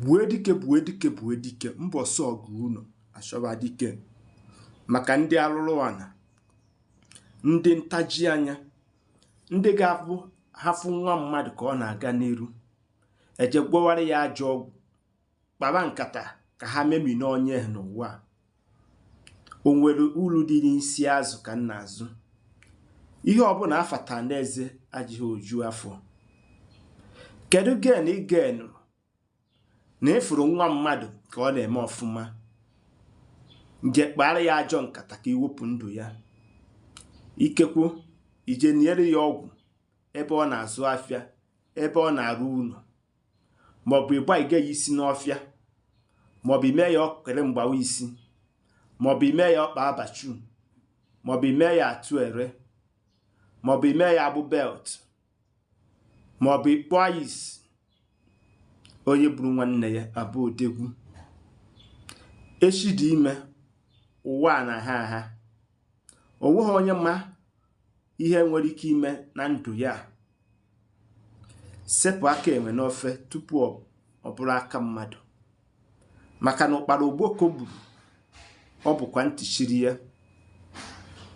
Gbue dike, gbue dike, gbue dike, mbọsị ọgụ unu achọba dike maka ndị alụrụ ana, ndị ntaji anya, ndị ga-abụ hafụ nwa mmadụ ka ọ na-aga n'iru eje gwọwara ya ajọ ọgwụ, kpaba nkata ka ha memina onye n'ụwa a. O nwere uru dị n'isi azụ ka nna azụ. Ihe ọbụla afata n'eze adịghị oju afọ. Kedu gen ị genụrụ na ịfụrụ nwa mmadụ ka ọ na-eme ọfụma, nje kpara ya ajọ nkata ka iwepụ ndụ ya? Ikekwu ije niere ya ọgwụ ebe ọ na-azụ afịa, ebe ọ na-arụ ụlọ, maọbụ ịgba ige ya isi n'ọfịa, maọbụ ime ya ọkere mgbawa isi, maọbụ ime ya ọkpa abachu, maọbụ ime ya atụ ere, maọbụ ime ya agbụ belt, maọbụ ịkpụọ ya isi. Onye gburu nwanne ya abụ odegwu. Echi dị ime, ụwa a na-aha aha. O nweghị onye ma ihe nwere ike ime na ndụ ya. Sepụ aka enwe n'ofe tupu ọ bụrụ aka mmadụ, maka na ụkpara ogboko gburu ọ bụkwa ntị chiri ya.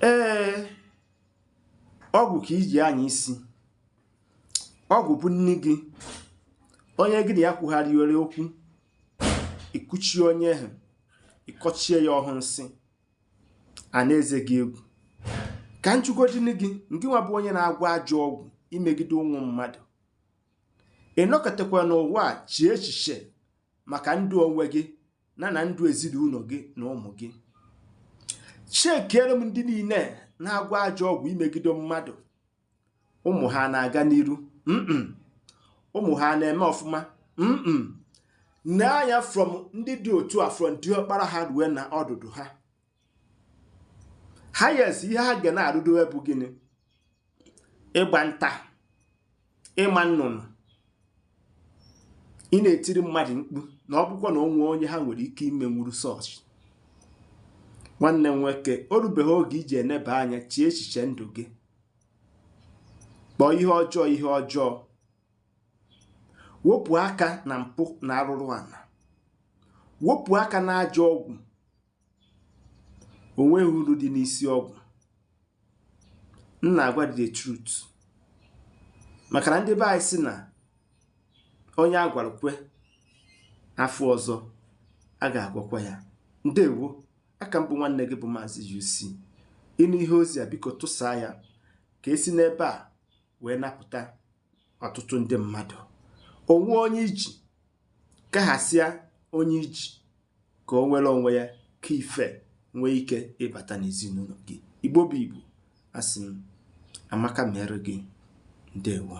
Ee, ọgwụ ka iji anya isi, ọgwụ bụ nni gị. Onye gị na ya kwugharịrị okwu, ikuchie onye ahụ, ịkọchie ya ọhụ nsị a na-eze gị egwu. Ka nchugodini gị, ngị nwa bụ onye na-agwọ ajọ ọgwụ imegide ụmụ mmadụ, ị nọkọtakwa n'ụwa a chie echiche maka ndụ onwe gị na na ndụ ezinụlọ gị na ụmụ gị. Chekiere m ndị niile na-agwọ ajọ ọgwụ imegide mmadụ, ụmụ ha na-aga n'iru? Ụmụ ha na-eme ọfụma? Nee anya from ndị dị otu a, from diọkpara ha rue na ọdụdụ ha. Highest ihe ha ga na-arụdowe bụ gịnị? Ịgba nta, ịma nnụnụ, ị na-etiri mmadụ mkpu na ọ bụkwa na onwe onye ha nwere ike ime nwuru sọọchị. Nwanne m nwoke, o rubeghị oge iji eneba anya chie echiche ndụ gị. Kpọọ ihe ọjọọ ihe ọjọọ, wepụ aka na mpụ na arụrụ ana, wepụ aka na ajọ ọgwụ. O nweghị uru dị n'isi ọgwụ. M na-agwa the truth, maka na ndị be anyị sị na onye a gwara kwe, afọ ọzọ a ga-agwakwa ya. Ndewo. Aka mbụ nwanne gị bụ Maazị UC. Ịnụ ihe ozi a, biko tụsaa ya ka esi n'ebe a wee napụta ọtụtụ ndị mmadụ. Onwe onye iji kaghasịa onye iji ka o nwere onwe ya, ka ife nwee ike ịbata n'ezinụlọ gị. Igbo bụ Igbo, asị m amaka mere gị. Ndewo.